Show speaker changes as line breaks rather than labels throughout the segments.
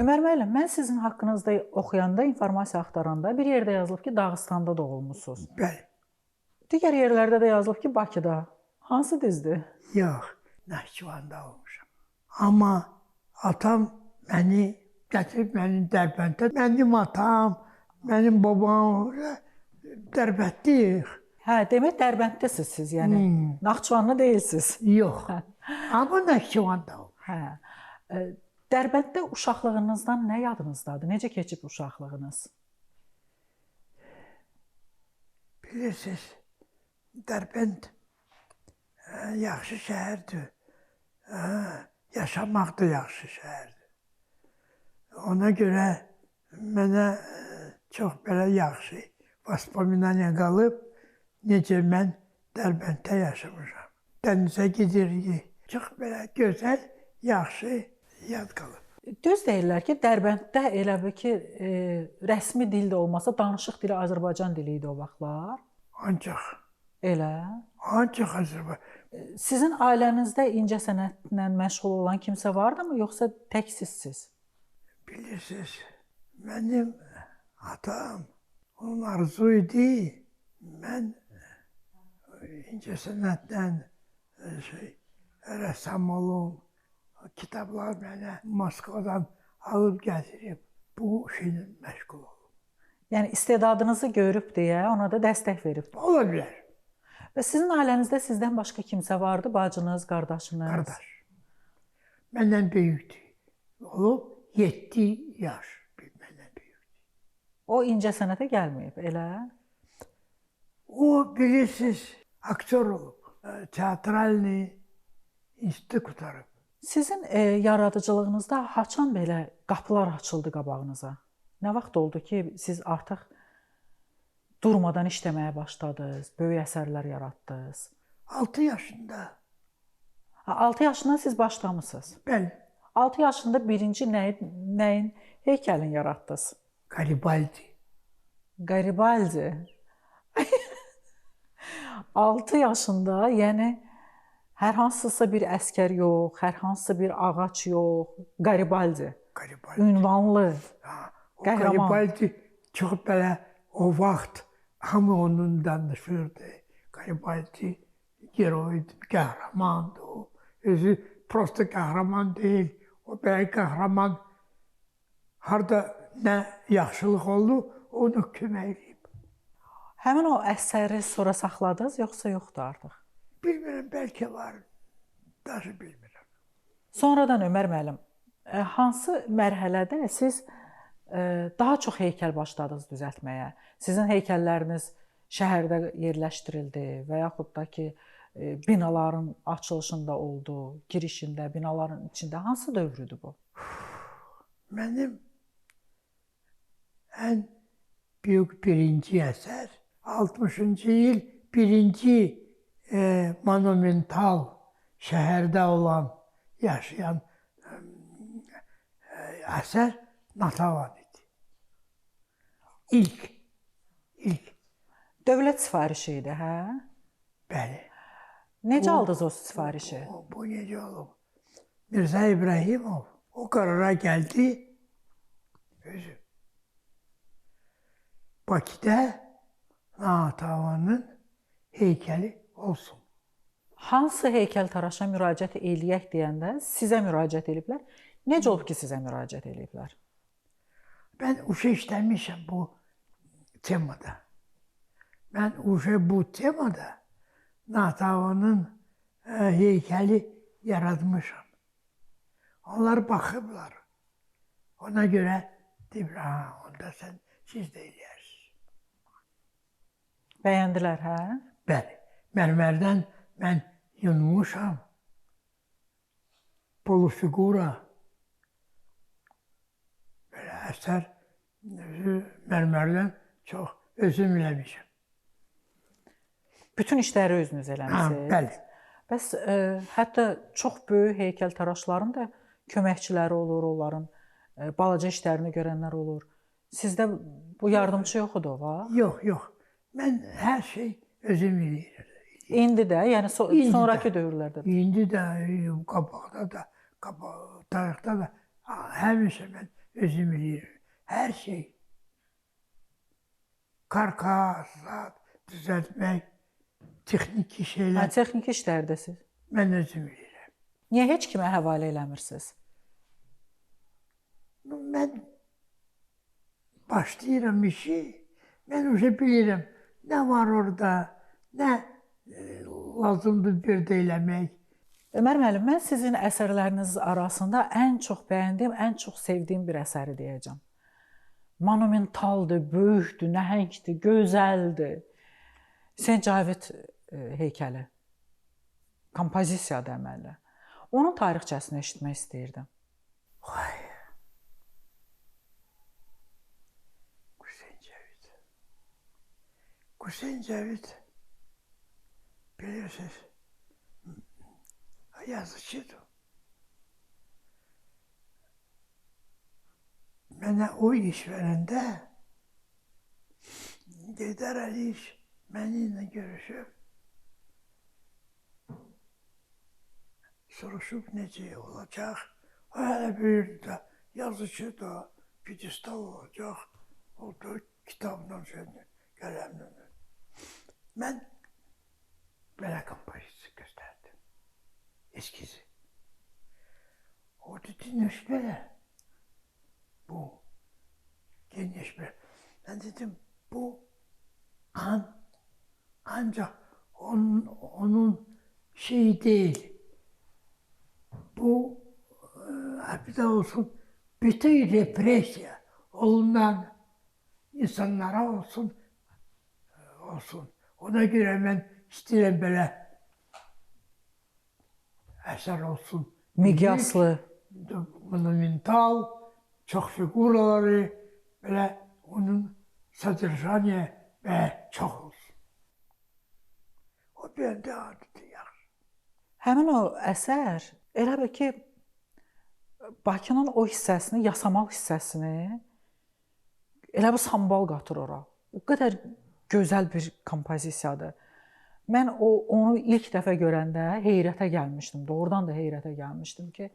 Ömər müəllim, mən sizin haqqınızda oxuyanda, informasiya axtaranda bir yerdə yazılıb ki, Dağıstanda doğulmusunuz.
Bəli.
Digər yerlərdə də yazılıb ki, Bakıda. Hansı düzdür?
Yox, Naxçıvanda olmuşam. Amma atam məni gətirib məni Dərbənddə. Mənim atam, mənim babam Dərbəndliyik.
Hə, demək Dərbəndəsiz siz, yəni Naxçıvanlı deyilsiz.
Yox. Amma Naxçıvanda olmuşam.
Hə. Dərbənddə uşaqlığınızdan nə yadınızdadır? Necə keçib uşaqlığınız?
Bilirsiniz, Dərbənd yaxşı şəhərdir. Yaşamaq da yaxşı şəhərdir. Ona görə mənə çox belə yaxşı vaspominaniya qalıb, necə mən Dərbənddə yaşamışam. Dənizə gedirik. Çox belə gözəl, yaxşı yad qalıb.
Düz deyirlər ki, Dərbənddə elə bil ki, rəsmi dil də olmasa, danışıq dili Azərbaycan dili idi o vaxtlar.
Ancaq.
Elə?
Ancaq Azərbaycan.
Sizin ailənizdə incəsənətlə məşğul olan kimsə vardımı, yoxsa tək sizsiz?
Bilirsiniz, mənim atam, onun arzu idi, mən incəsənətlə rəssam olum. Kitablar mənə Moskvadan alıb gətirib, bu şeylə məşğul olum.
Yəni istedadınızı görüb deyə ona da dəstək verib.
Ola bilər.
Və sizin ailənizdə sizdən başqa kimsə vardı? Bacınız, qardaşınız?
Qardaş. Məndən böyükdür. Olub 7 yaş məndən böyükdür.
O incəsənətə gəlməyib, elə?
O, bilirsiniz, aktyor olub. Teatralni institut qurtarıb.
Sizin yaradıcılığınızda haçan belə qapılar açıldı qabağınıza? Nə vaxt oldu ki, siz artıq durmadan işləməyə başladınız, böyük əsərlər yaratdınız?
6 yaşında.
6 yaşından siz başlamısınız?
Bəli.
6 yaşında birinci nəyin heykəlini yaratdınız?
Qaribaldi.
Qaribaldi. 6 yaşında, yəni hər hansısa bir əskər yox, hər hansısa bir ağac yox, Qaribaldi.
Qaribaldi.
Ünvanlı. Qəhrəman.
Qaribaldi çox belə o vaxt hamı onun danışırdı. Qaribaldi geroydu, qəhrəmandı o. Özü prosta qəhrəman deyil. O belə qəhrəman harda nə yaxşılıq oldu, onu kömək eləyib.
Həmin o əsəri sonra saxladınız, yoxsa yoxdur artıq?
Bilmirəm, bəlkə var, daşı bilmirəm.
Sonradan Ömər müəllim, hansı mərhələdə siz daha çox heykəl başladınız düzəltməyə? Sizin heykəlləriniz şəhərdə yerləşdirildi və yaxud da ki, binaların açılışında oldu, girişində, binaların içində. Hansı dövrüdür bu?
Mənim ən böyük birinci əsər 60-cı il birinci monumental şəhərdə olan, yaşayan əsər Natavan idi. İlk.
Dövlət sifarişi idi, hə?
Bəli.
Necə aldınız o sifarişi?
Bu necə olub? Mirzə İbrahimov o qərara gəldi özü. Bakıda Natavanın heykəli olsun.
Hansı heykəltaraşa müraciət eləyək deyəndə sizə müraciət eləyiblər. Necə olub ki, sizə müraciət eləyiblər?
Mən uşaq işləmişəm bu temada. Mən uşaq bu temada Natavanın heykəli yaratmışam. Onlar baxıblar. Ona görə deyiblər, ha, onda siz də eləyərsiniz.
Bəyəndilər, hə?
Bəli. Mərmərdən mən yunmuşam. Polufigura. Belə əsər mərmərdən çox özüm eləmişəm.
Bütün işləri özünüz eləmisiniz?
Bəli.
Bəs hətta çox böyük heykəltaraşların da köməkçiləri olur, onların balaca işlərini görənlər olur. Sizdə bu yardımçı yox idi o vaxt?
Yox, yox. Mən hər şey özüm eləyirəm.
İndi də, yəni sonrakı dövrlərdə də.
İndi də, qabaqda da, tarixdə də həmişə mən özüm eləyirəm. Hər şey. Karkas, zat, düzəltmək, texniki şeylər.
Hə, texniki işlərdəsiz.
Mən özüm eləyirəm.
Niyə heç kimə həvalə eləmirsiniz?
Mən başlayıram işi, mən uje bilirəm nə var orada, nə lazımdır bir də eləmək.
Ömər müəllim, mən sizin əsərləriniz arasında ən çox bəyəndiyim, ən çox sevdiyim bir əsəri deyəcəm. Monumentaldır, böyükdür, nəhəngdir, gözəldir. Hüseyn Cavid heykəli. Kompozisiyadır əməlli. Onun tarixçəsini eşitmək istəyirdim.
Vay. Hüseyn Cavid. Hüseyn Cavid, bilirsiniz, yazıcıdır. Mənə o iş verəndə Geydər Əliyev mənimlə görüşüb, soruşub necə olacaq. O hələ bilirdi də, yazıcı da, pedestal olacaq, o da kitabla, qələmlə. Mən belə kompozisiya göstərdim, eskizi. O dedi, nöş belə? Bu, geniş belə. Mən dedim, bu ancaq onun şeyi deyil. Bu, bir də olsun, bütün repressiya olunan insanlara olsun, olsun. Ona görə mən istəyirəm belə əsər olsun.
Miqyaslı.
Monumental, çox figuraları, belə onun sodержание və çox olsun. O bir də adı yaxşı.
Həmin o əsər elə bil ki, Bakının o hissəsini, Yasamal hissəsini elə bir sambal qatır ora. O qədər gözəl bir kompozisiyadır. Mən onu ilk dəfə görəndə heyrətə gəlmişdim. Doğrudan da heyrətə gəlmişdim ki,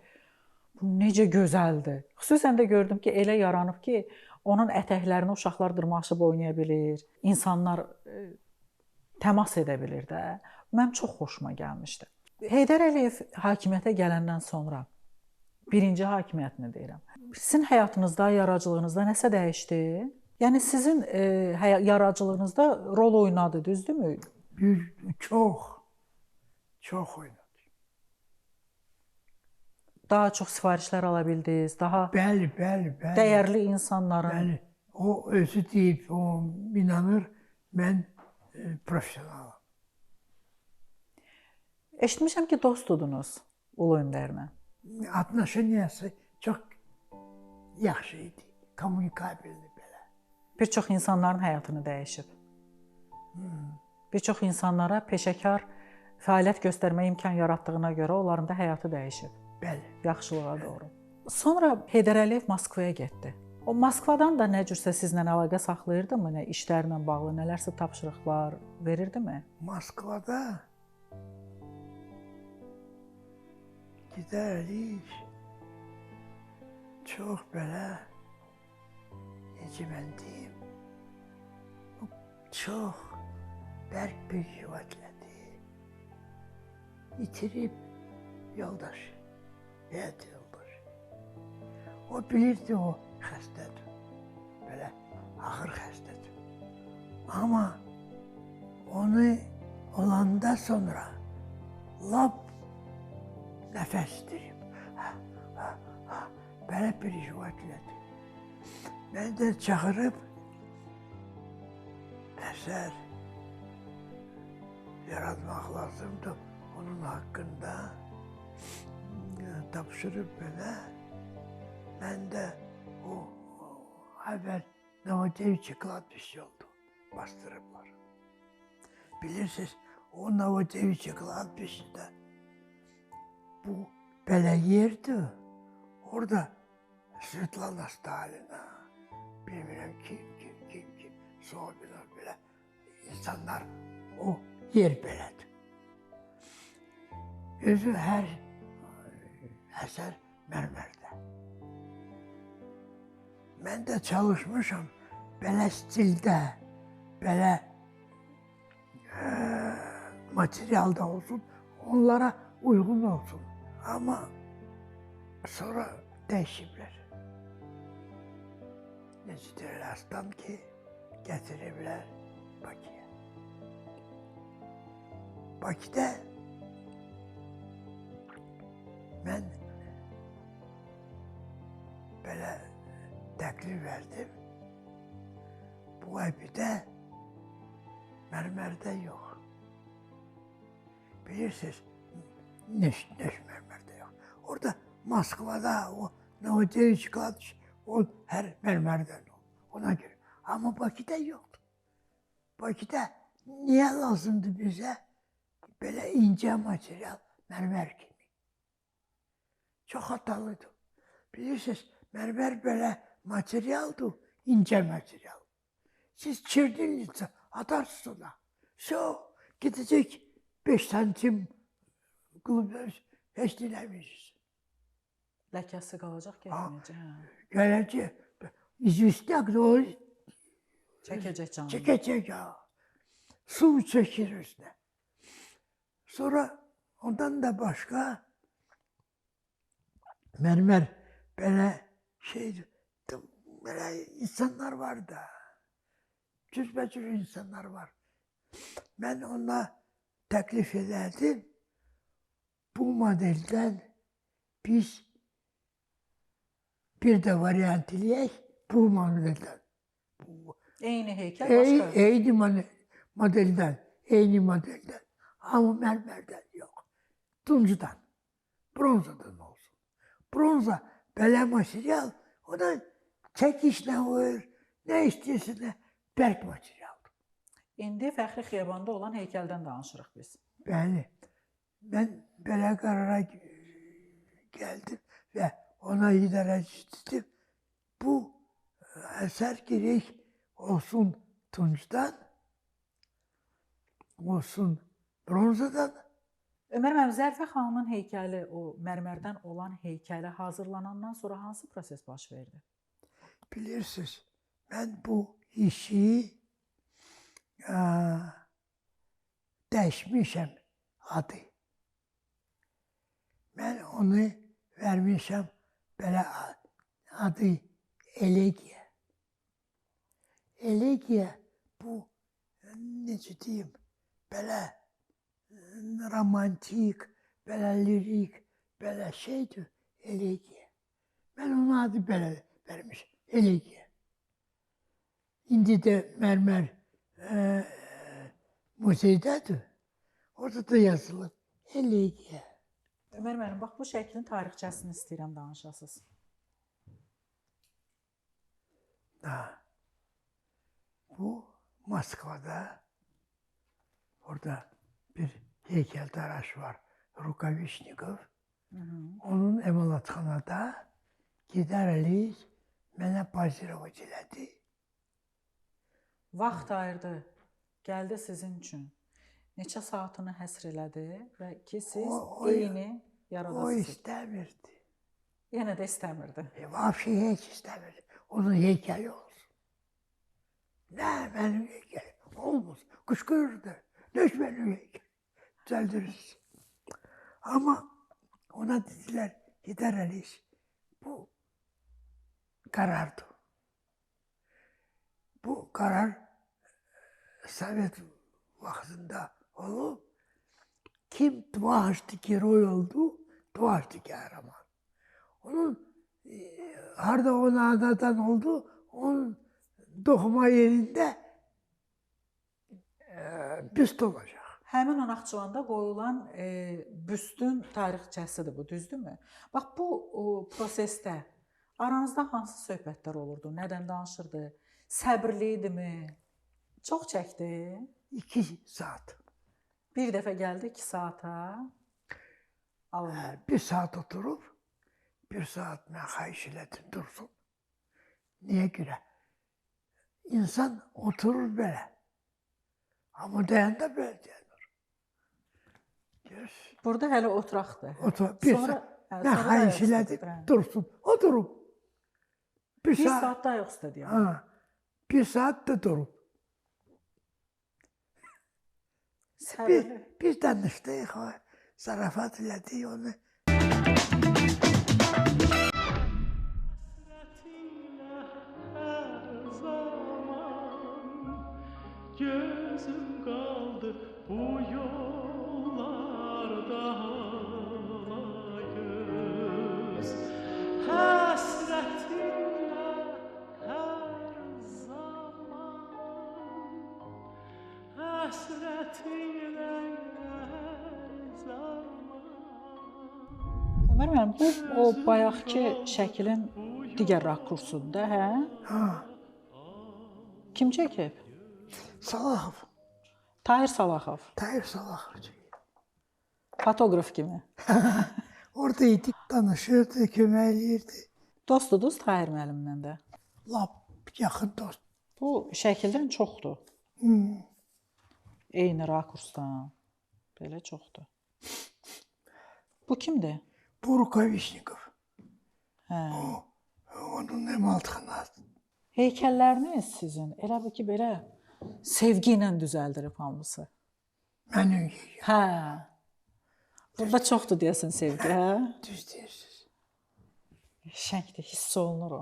bu necə gözəldir. Xüsusən də gördüm ki, elə yaranıb ki, onun ətəklərini uşaqlar dırmaşıb oynaya bilir, insanlar təmas edə bilir də. Mənim çox xoşuma gəlmişdi. Heydər Əliyev hakimiyyətə gələndən sonra, birinci hakimiyyətini deyirəm, sizin həyatınızda, yaradıcılığınızda nəsə dəyişdi? Yəni sizin yaradıcılığınızda rol oynadı, düzdürmü?
Çox, çox oynadı.
Daha çox sifarişlər ala bildiniz, daha
bəli, bəli, bəli.
Dəyərli insanların.
Bəli, o özü deyib, o inanır, mən professionalam.
Eşitmişəm ki, dostudunuz Ulu Öndərlə.
Отношениясы çox yaxşı idi, kommunikabildi belə.
Bir çox insanların həyatını dəyişib. Bir çox insanlara peşəkar fəaliyyət göstərməyə imkan yaratdığına görə onların da həyatı dəyişib.
Bəli.
Yaxşılığa doğru. Sonra Heydər Əliyev Moskvaya getdi. O Moskvadan da nə cürsə sizlə əlaqə saxlayırdımı? Nə işlərlə bağlı nələrsə tapşırıqlar verirdimi?
Moskvada Heydər Əliyev çox belə, necə mən deyim, çox bərk bir civətlədi. İtirib yoldaşı, həyat yoldaşı. O bilirdi o xəstədir, belə ağır xəstədir. Amma onu olanda sonra lap nəfəs itirib, belə bir civətlədi. Məni də çağırıb əsər yaratmaq lazımdır onun haqqında tapşırıb mənə. Mən də o əvvəl Novodevichy kladbişi oldu, bastırıblar. Bilirsiniz, o Novodevichy kladbişi də bu belə yerdir. Orada Svetlana Stalina, bilmirəm kim, kim, kim, Sobinov belə insanlar o yer belədir. Özü hər əsər mərmərdə. Mən də çalışmışam belə stildə, belə materialda olsun, onlara uyğun olsun. Amma sonra dəyişiblər. Necə deyirlər, aslan ki, gətiriblər Bakıya. Bakıda mən belə təklif verdim. Bu abidə mərmərdə yox. Bilirsiniz, neş mərmərdə yox. Orada Moskvada o Novodevich kladış, o hər mərmərdən olur. Ona görə. Amma Bakıda yoxdur. Bakıda niyə lazımdır bizə? Belə incə material, mərmər kimi. Çox hatalıdır. Bilirsiniz, mərmər belə materialdır, incə material. Siz çirdinizsə atarsınız ona. So, gedəcək 5 santim qılıb heç dinləməyəcəksiniz.
Ləkəsi qalacaq, getməyəcək. Hə.
Gələcək, izvistyak da o
Çəkəcək canını.
çəkəcək ha. Su çəkir üstünə. Sonra ondan da başqa mərmər belə şey, belə insanlar var da. Cürbəcür insanlar var. Mən ona təklif elədim. Bu modeldən biz bir də variant eləyək bu modeldən.
Eyni heykəl başqa.
Eyni modeldən, eyni modeldən. Amma mərmərdən yox. Tuncudan, bronzadan olsun. Bronza belə material, o da çəkişlə olur, nə istəyirsən də bərk materialdır.
İndi Fəxri Xiyabanda olan heykəldən danışırıq biz.
Bəli, mən belə qərara gəldim və ona idarə etdim. Bu əsər gerek olsun tuncdan, olsun bronzadan.
Ömər müəllim, Zərifə xanımın heykəli, o mərmərdən olan heykəli hazırlanandan sonra hansı proses baş verdi?
Bilirsiniz, mən bu işi dəyişmişəm adı. Mən onu vermişəm belə adı Elegiya. Elegiya bu, necə deyim, belə romantik, belə lirik, belə şeydir Elegiya. Mən onun adı belə vermişəm, Elegiya. İndi də mərmər muzeydədir. Orada da yazılıb Elegiya.
Ömər müəllim, bax bu şəklin tarixçəsini istəyirəm danışasınız.
Da. Bu Moskvada orada bir heykeltıraş var, Rukavishnikov. Onun emalatxanada Geydər Əliyev mənə pozirovat elədi.
Vaxt ayırdı, gəldi sizin üçün. Neçə saatını həsr elədi və ki siz eyni yaradasınız.
O istəmirdi.
Yenə də istəmirdi.
Vəbşi heç istəmirdi. Onun heykəli olsun. Nə mənim heykəlim? Olmaz. Qışqırırdı. Nə mənim heykəlim? Düzəldirirsiniz. Amma ona dedilər, Geydər Əliyev, bu qərardır. Bu qərar Sovet vaxtında olub. Kim dvajdı geroy oldu, dvajdı qəhrəman. Onun harada ona anadan oldu, onun doğma yerində büst olacaq.
Həmin o Naxçıvanda qoyulan büstün tarixçəsidir bu, düzdürmü? Bax, bu prosesdə aranızda hansı söhbətlər olurdu? Nədən danışırdı? Səbirli idimi? Çox çəkdi?
2 saat.
Bir dəfə gəldi 2 saata. Alındı.
1 saat oturub, 1 saat mən xahiş elədim, dursun. Niyə görə? İnsan oturur belə. Amma dayanda belə dayanır. Görürsün.
Burada hələ oturaqdır.
Otur, bir
Sonra,
saat. Mən xahiş elədim, dursun. Oturub. Bir
saat da ayaq üstə dayanıb.
Ha, bir saat da durub. Biz danışdıq, zarafat elədik onu.
Gözüm kaldı bu yollarda hala göz hasretinle her zaman, hasretinle her zaman.
Ömər müəllim, bu o bayaqki şəklin digər rakursunda, hə?
Ha.
Kim çəkib?
Salahov.
Tahir Salahov.
Tahir Salahov çəkib.
Fotoqraf kimi.
Orada idi, danışırdı, kömək eləyirdi.
Dostudunuz Tahir müəllimlə də?
Lap yaxın dost.
Bu şəkildən çoxdur. Eyni rakursdan. Belə çoxdur. Bu kimdir?
Bu Rukavichnikov.
Hə.
Onun emaltxanası.
Heykəlləriniz sizin elə bil ki, belə sevgi ilə düzəldirib hamısı.
Mənim heykəlim.
Hə. Burada çoxdur deyəsən sevgi, hə?
Düz deyirsiniz.
Şəngdir, hiss olunur o.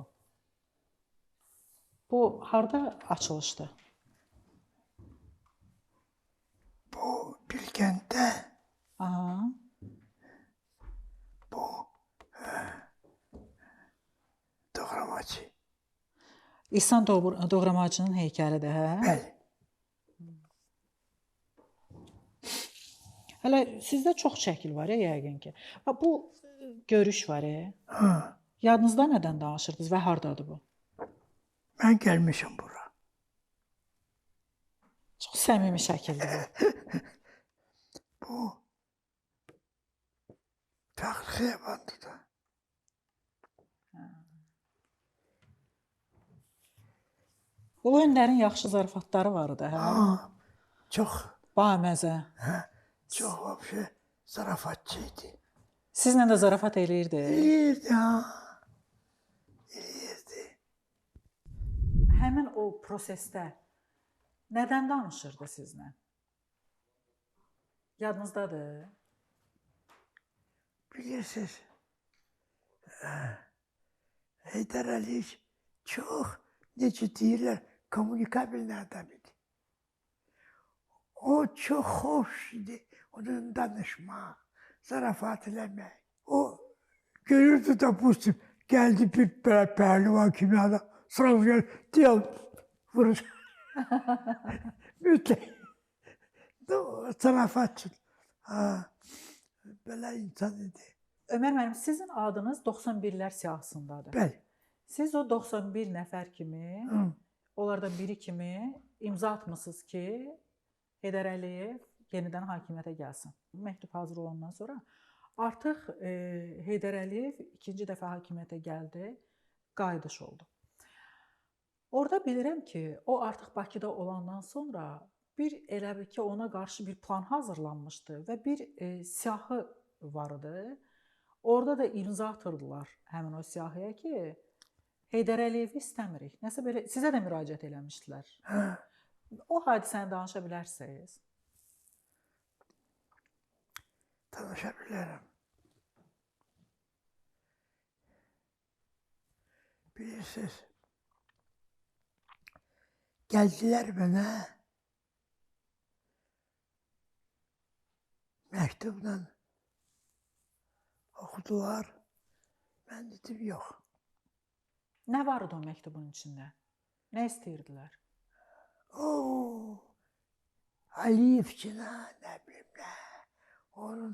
Bu harda açılışdı?
Bu Bilkentdə.
Aha.
Bu Doğramacı.
İhsan Doğramacının heykəlidir, hə?
Bəli.
Hələ sizdə çox şəkil var, yəqin ki. Və bu görüş var.
Hə.
Yadınızda nədən danışırdınız və hardadır bu?
Mən gəlmişəm bura.
Çox səmimi şəkildir bu.
Bu Fəxri Xiyabandır da.
Ulu Öndərin yaxşı zarafatları var idi, hə?
Ha, çox.
Baməzə.
Hə, çox vəbşə zarafatçı idi.
Sizlə də zarafat eləyirdi?
Eləyirdi, ha. Eləyirdi.
Həmin o prosesdə nədən danışırdı sizlə? Yadınızdadır?
Bilirsiniz, Heydər Əliyev çox, necə deyirlər, kommunikabilli adam idi. O çox xoş idi, onun danışmaq, zarafat eləmək. O görürdü da bu gəldi bir belə pəhlivan kimi adam, sırası gəldi, deyəm, vurur. Mütləq. Zarafatçı. Belə insan idi.
Ömər müəllim, sizin adınız 91-lər siyahısındadır.
Bəli.
Siz o 91 nəfər kimi, onlardan biri kimi imza atmısınız ki, Heydər Əliyev yenidən hakimiyyətə gəlsin. Məktub hazır olandan sonra artıq Heydər Əliyev ikinci dəfə hakimiyyətə gəldi, qayıdış oldu. Orada bilirəm ki, o artıq Bakıda olandan sonra bir elə bil ki, ona qarşı bir plan hazırlanmışdı və bir siyahı var idi. Orada da imza atırdılar həmin o siyahıya ki, Heydər Əliyevi istəmirik. Nəsə belə sizə də müraciət eləmişdilər.
Hə.
O hadisəni danışa bilərsiniz?
Danışa bilərəm. Bilirsiniz, gəldilər mənə məktubla oxudular. Mən dedim, yox.
Nə var idi o məktubun içində? Nə istəyirdilər?
O, Əliyevçinə, nə bilim nə, onun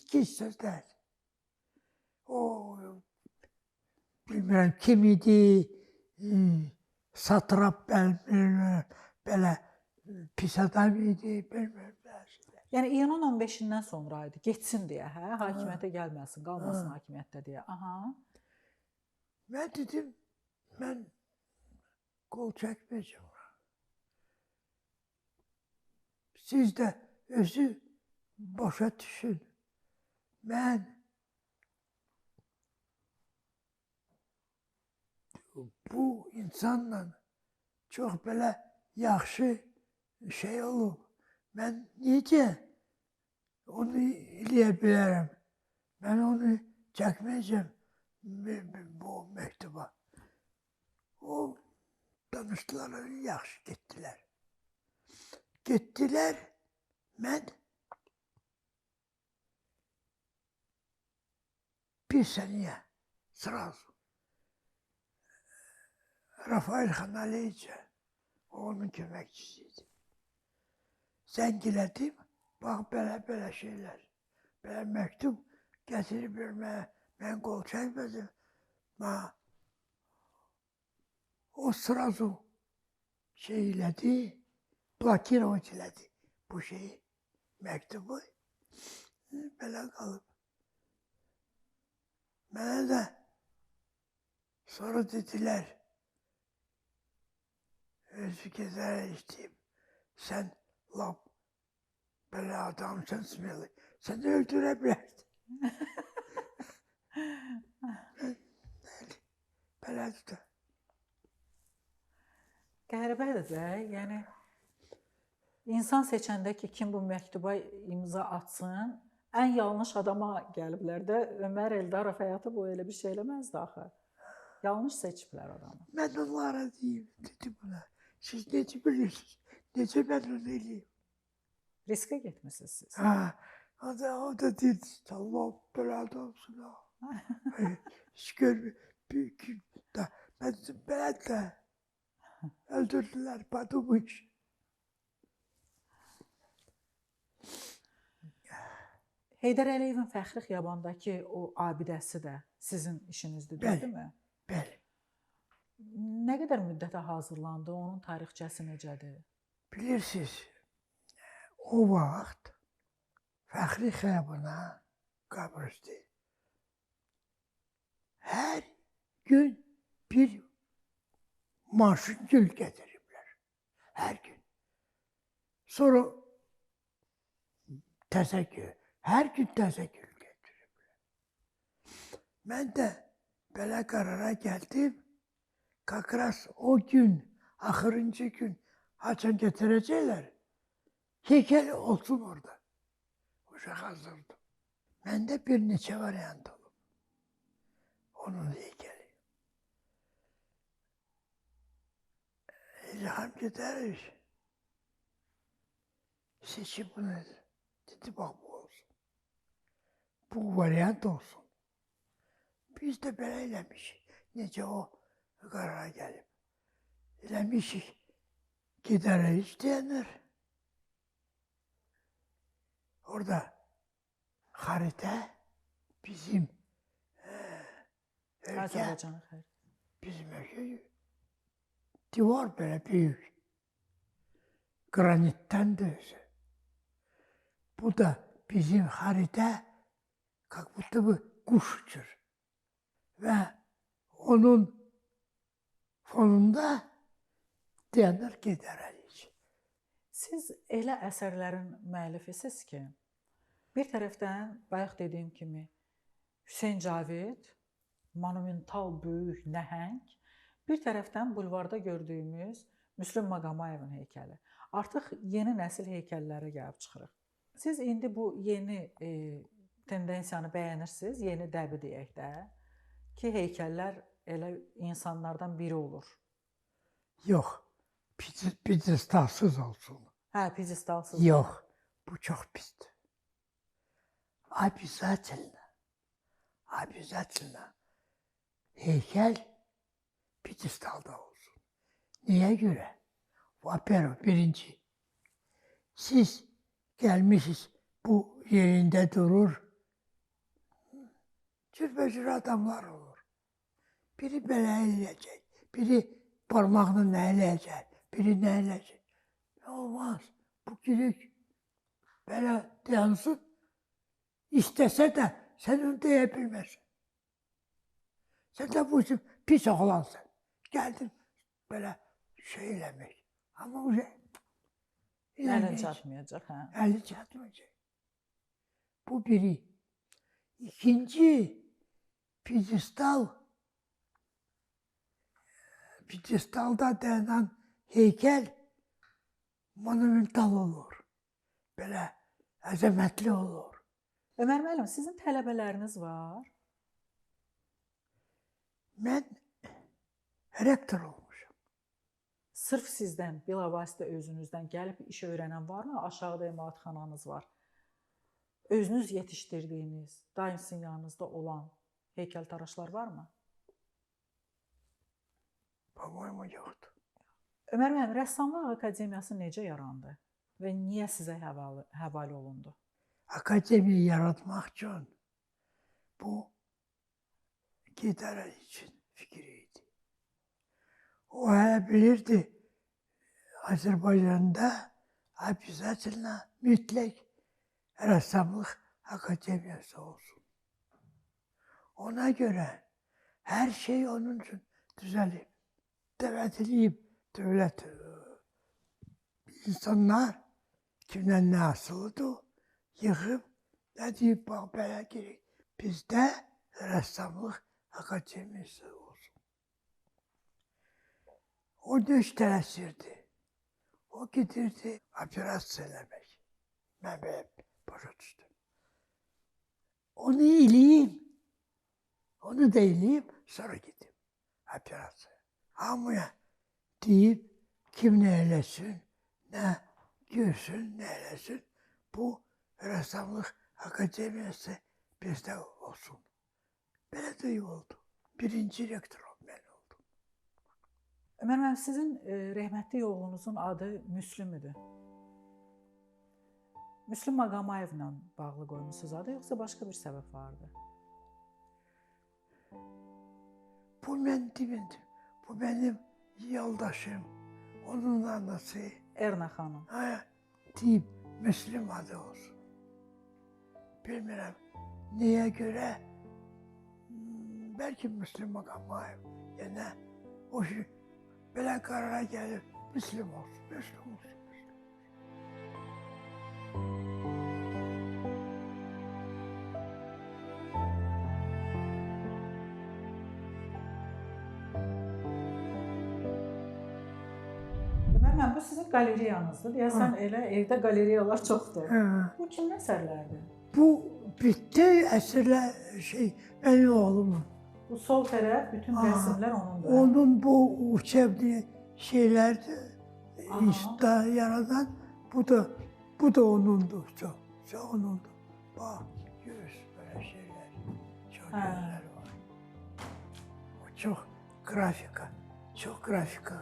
giz sözlər. O, bilmirəm kim idi, satrap, bilmirəm, belə pis adam idi, bilmirəm.
Yəni, iyunun 15-dən sonra idi, getsin deyə, hə? Hakimiyyətə gəlməsin, qalmasın hakimiyyətdə deyə. Aha.
Mən dedim, mən qol çəkməyəcəm. Siz də özü başa düşün. Mən Bu insanla çox belə yaxşı şey olub. Mən necə onu eləyə bilərəm? Mən onu çəkməyəcəm bu məktuba. O danışdılar, yaxşı getdilər. Getdilər, mən bir saniyə sırası Rafael Xanaliyeviçə, o onun köməkçisi idi. Zəng elədim, bax belə-belə şeylər. Belə məktub gətirib mənə, mən qol çəkmədim. O sırası şey elədi, blokirovat elədi bu şeyi, məktubu. Belə qalıb. Mənə də sonra dedilər, özü gedərək istəyib, sən lap belə adamsan, smeli, səni öldürə bilərdi. Belədir də.
Qəribədir də, yəni insan seçəndə ki, kim bu məktuba imza atsın, ən yanlış adama gəliblər də. Ömər Eldarov həyatı boyu elə bir şey eləməzdi axı. Yanlış seçiblər adamı.
Mən onlara deyim, dedim buna. Siz necə bilirsiniz? Necə mən onu eləyim?
Riskə getmisiniz siz.
Ha, o da deyir, Allah belə adamsın ha. Hiç görmüyor. Büyük da, mən dedim, belə də öldürdülər, подумаешь.
Heydər Əliyevin Fəxri Xiyabandakı o abidəsi də sizin işinizdir, deyilmi?
Bəli.
Nə qədər müddətə hazırlandı? Onun tarixçəsi necədir?
Bilirsiniz, o vaxt Fəxri Xiyabana qəbirdir. Hər gün bir maşın gül gətiriblər. Hər gün. Sonra təzə gül. Hər gün təzə gül gətiriblər. Mən də belə qərara gəldim. Как раз o gün, axırıncı gün haçan gətirəcəklər, heykəl olsun orada. Uşaq hazırdır. Məndə bir neçə variant olub. Onun heykəli. İlham Gedəroviç seçib bunu dedi, bax bu olsun. Bu variant olsun. Biz də belə eləmişik. Necə o qərara gəlib. Eləmişik, Gedəroviç deyənlər. Orada xəritə bizim ölkə,
Azərbaycanın xəritəsi.
Bizim ölkə divar belə böyük. Qranitdən də özü. Bu da bizim xəritə как будто бы kuş uçur. Və onun fonunda deyənlər Gedəroviç.
Siz elə əsərlərin müəllifisiniz ki, bir tərəfdən bayaq dediyim kimi Hüseyn Cavid, monumental böyük nəhəng, bir tərəfdən bulvarda gördüyümüz Müslüm Maqomayevin heykəli. Artıq yeni nəsil heykəllərə gəlib çıxırıq. Siz indi bu yeni tendensiyanı bəyənirsiniz, yeni dəbi deyək də, ki, heykəllər elə insanlardan biri olur.
Yox, piedestalsız olsun.
Hə, piedestalsız.
Yox, bu çox pisdir. Обязательно, обязательно heykəl piedestalda olsun. Niyə görə? Во-первых, birinci, siz gəlmişsiniz, bu yerində durur, cürbəcür adamlar olur. Biri belə eləyəcək, biri parmaqla nə eləyəcək, biri nə eləyəcək. Olmaz, bu girik belə dayansın, istəsə də sən onu deyə bilməzsən. Sən də bu üçün pis oğlansan. Gəldin belə şey eləmək. Amma o şey
Əlin çatmayacaq, hə?
Əli çatmayacaq. Bu biri. İkinci, piedestal Piedestalda dayanan heykel monumental olur. Belə əzəmətli olur.
Ömər müəllim, sizin tələbələriniz var?
Mən rektor olmuşam.
Sırf sizdən, bilavasitə özünüzdən gəlib iş öyrənən varmı? Aşağıda emalatxananız var. Özünüz yetişdirdiyiniz, daim sizin yanınızda olan heykəltaraşlar varmı?
Po-moyemu yoxdur.
Ömər müəllim, Rəssamlıq Akademiyası necə yarandı və niyə sizə həvalə olundu?
Akademiya yaratmaq üçün bu Geydər Əliyev fikri idi. O hələ bilirdi Azərbaycanda обязательно mütləq rəssamlıq akademiyası olsun. Ona görə hər şey onun üçün düzəlib. Dəvət eləyib dövlət insanlar kimdən nə asılıdır, yığıb, nə deyib, bax, belə gerek. Bizdə rəssamlıq akademiyası olsun. O döş tələsirdi. O gedirdi operasiya eləmək. Mən belə başa düşdüm. Onu eləyim, onu da eləyim, sonra gedim operasiya. Hamıya deyib, kim nə eləsin, nə görsün, nə eləsin, bu rəssamlıq akademiyası bizdə olsun. Belə də oldu. Birinci rektor mən oldum.
Ömər müəllim, sizin rəhmətli oğlunuzun adı Müslüm idi. Müslüm Maqomayevlə bağlı qoymusunuz adı, yoxsa başqa bir səbəb vardı?
Bu mən demirdim. Bu mənim yoldaşım, onun anası.
Erna xanım.
Hə, deyib Müslüm adı olsun. Bilmirəm, niyə görə, bəlkə Müslüm Maqomayev, yəni o şey, belə qərara gəlib, Müslüm olsun, Müslüm olsun.
Ömər müəllim, bu sizin qaleriyanızdır. Deyəsən elə evdə qaleriyalar çoxdur.
Hə.
Bu kimin əsərləridir?
Bu bütün əsərlər mənim oğlumun.
Bu sol tərəf bütün rəsimlər onundur.
Onun bu uçebni şeylərdir, institutda yaradan, bu da onundur. Çox, çox onundur. Bax, görürsünüz belə şeylər. Çox gözəl var. O çox qrafika, çox qrafika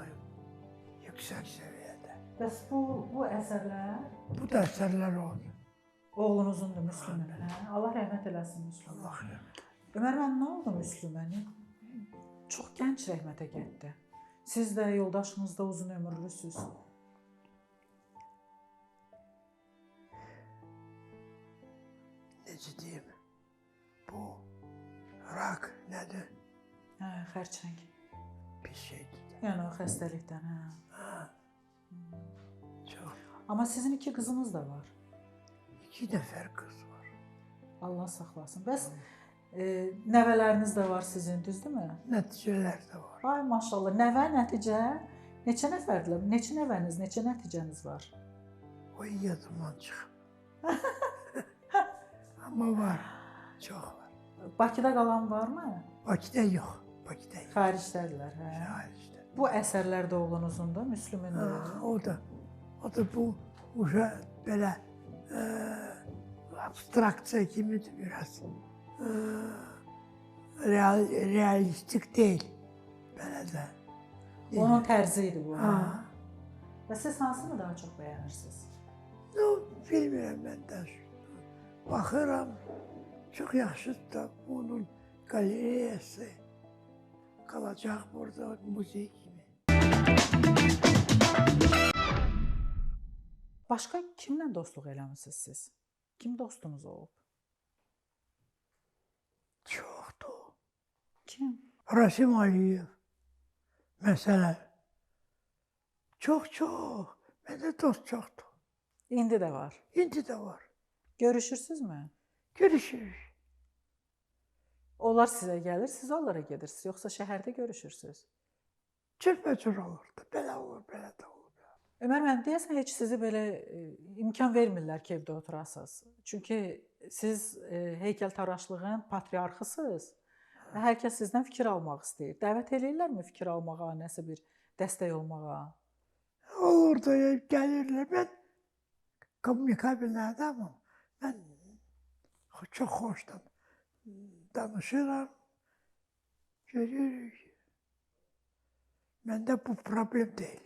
yüksək səviyyədə.
Bəs bu əsərlər?
Bu da əsərlər onun.
Oğlunuzundur, Müslümün. Hə? Allah rəhmət eləsin Müslümə.
Allah rəhmət.
Ömər müəllim, nə oldu Müslümə? Çox gənc rəhmətə getdi. Siz də, yoldaşınız da uzun ömürlüsünüz.
Necə deyim, bu rak nədir?
Hə, xərçəng.
Bir şeydir də.
Yəni o xəstəlikdən, hə.
Hə. Çox.
Amma sizin iki qızınız da var.
2 nəfər qız var.
Allah saxlasın. Bəs nəvələriniz də var sizin, düzdürmü?
Nəticələr də var.
Ay maşallah, nəvə, nəticə. Neçə nəfərdirlər? Neçə nəvəniz, neçə nəticəniz var?
O yadımdan çıxıb. Amma var, çox var.
Bakıda qalan varmı?
Bakıda yox, Bakıda yox.
Xaricdədirlər, hə?
Xaricdə.
Bu əsərlər də oğlunuzundur, Müslümündür.
O da bu uşa belə abstraksiya kimidir biraz. Realistik deyil. Belə də.
Onun tərzi idi bu.
Ha.
Və siz hansını daha çox bəyənirsiniz?
No, bilmirəm mən də. Baxıram, çox yaxşıdır da onun qalereyası qalacaq burada muzey kimi.
Başqa kimlə dostluq eləmisiniz siz? Kim dostunuz olub?
Çoxdur.
Kim?
Rasim Aliyev, məsələn. Çox-çox. Məndə dost çoxdur.
İndi də var.
İndi də var.
Görüşürsünüzmü?
Görüşürük.
Onlar sizə gəlir, siz onlara gedirsiniz, yoxsa şəhərdə görüşürsünüz?
Cürbəcür olurdu. Belə olur, belə də olur.
Ömər müəllim, deyəsən heç sizi belə imkan vermirlər ki, evdə oturasınız. Çünki siz heykəltaraşlığın patriarxısınız və hər kəs sizdən fikir almaq istəyir. Dəvət eləyirlərmi fikir almağa, nəsə bir dəstək olmağa?
Olur da gəlirlər. Mən kommunikabil adamım. Mən çox xoşdan danışıram. Görürük. Məndə bu problem deyil.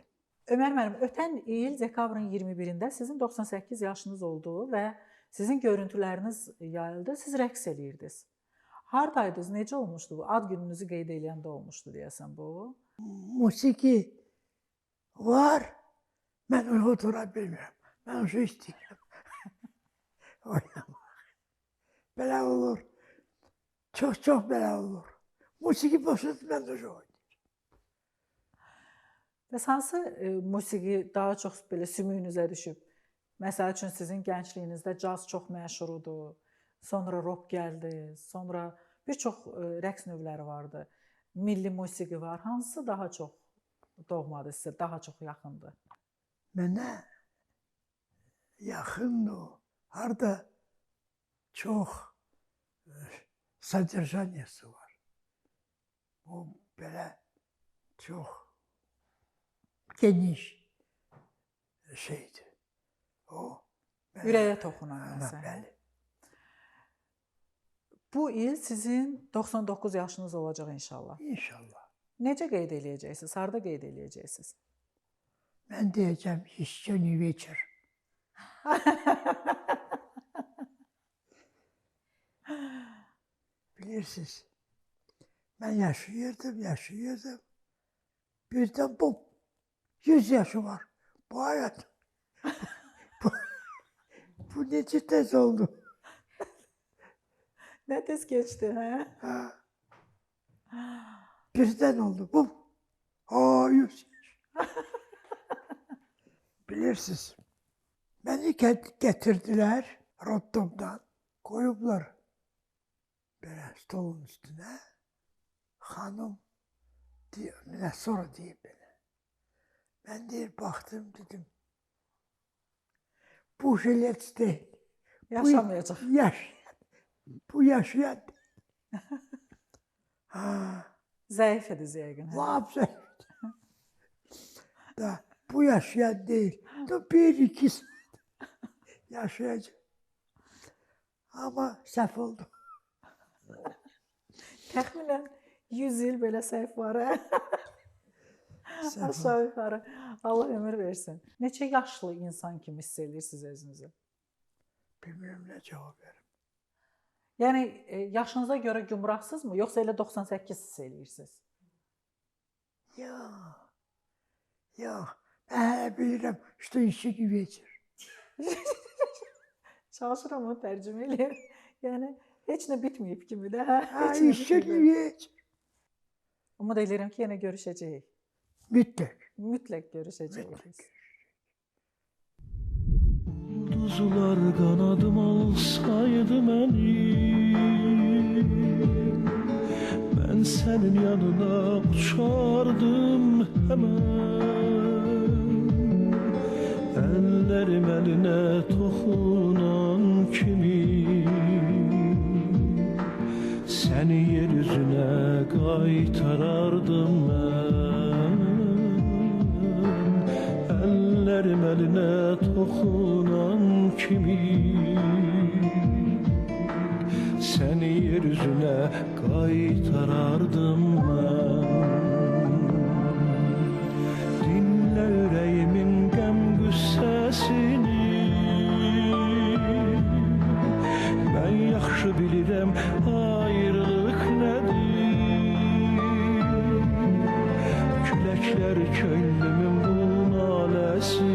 Ömər müəllim, ötən il dekabrın 21-də sizin 98 yaşınız oldu və sizin görüntüləriniz yayıldı. Siz rəqs eləyirdiniz. Hardaydınız? Necə olmuşdu bu? Ad gününüzü qeyd eləyəndə olmuşdu deyəsən bu.
Musiqi var. Mən onu otura bilmirəm. Mən onu istəyirəm. Oynamaq. Belə olur. Çox-çox belə olur. Musiqi boşalır, mən də oynayıram.
Bəs hansı musiqi daha çox belə sümüyünüzə düşüb? Məsəl üçün sizin gəncliyinizdə caz çox məşhur idi. Sonra rock gəldi, sonra bir çox rəqs növləri vardı. Milli musiqi var. Hansı daha çox doğmadı sizə, daha çox yaxındır?
Mənə yaxındır. Harda çox sodержаниясы var. O belə çox geniş şeydir. O
ürəyə toxunan nəsə.
Bəli.
Bu il sizin 99 yaşınız olacaq inşallah.
İnşallah.
Necə qeyd eləyəcəksiniz? Harda qeyd eləyəcəksiniz?
Mən deyəcəm, еще не вечер. Bilirsiniz, mən yaşayırdım. Birdən bu 100 yaşı var. Bu hayat. Bu necə tez oldu?
Nə tez keçdi, hə?
Ha. Birdən oldu. Bu. 100 yaş. Bilirsiniz, beni getirdiler Rotterdam'dan. Koyublar böyle stolun üstüne. Hanım diyor, ne sonra diye beni. Ben deyir, baktım dedim. Bu jilet değil.
Yaşamayacak.
Bu yaşayan. Ha.
Zayıf idi yəqin.
Lap zayıf. Da, bu yaşayan değil. 1-2 saat yaşayacak. Ama səhv oldu.
Təxminən 100 il belə səhv var, hə? Aşağı yuxarı. Allah ömür versin. Neçə yaşlı insan kimi hiss edirsiniz özünüzü?
Bilmirəm nə cavab verim.
Yəni yaşınıza görə gümrahsızmı, yoxsa elə 98 hiss edirsiniz?
Yox. Yox. Mən hələ bilirəm, что еще не вечер.
Çalışıram onu tərcümə eləyim. Yəni heç nə bitməyib kimi də, hə?
Ha, еще не вечер.
Umud edirəm ki, yenə görüşəcəyik.
Mütləq.
Mütləq görüşəcəyik.
Mütləq.
Ulduzlar qanadım olsaydı mənim, mən sənin yanına uçardım həmən. Əllərim əlinə toxunan kimi səni yer üzünə qaytarardım mən. Əllərim əlinə toxunan kimi səni yer üzünə qaytarardım mən. Dinlə ürəyimin qəm qüssəsini, mən yaxşı bilirəm ayrılıq nədir. Küləklər könlümün bu naləsini,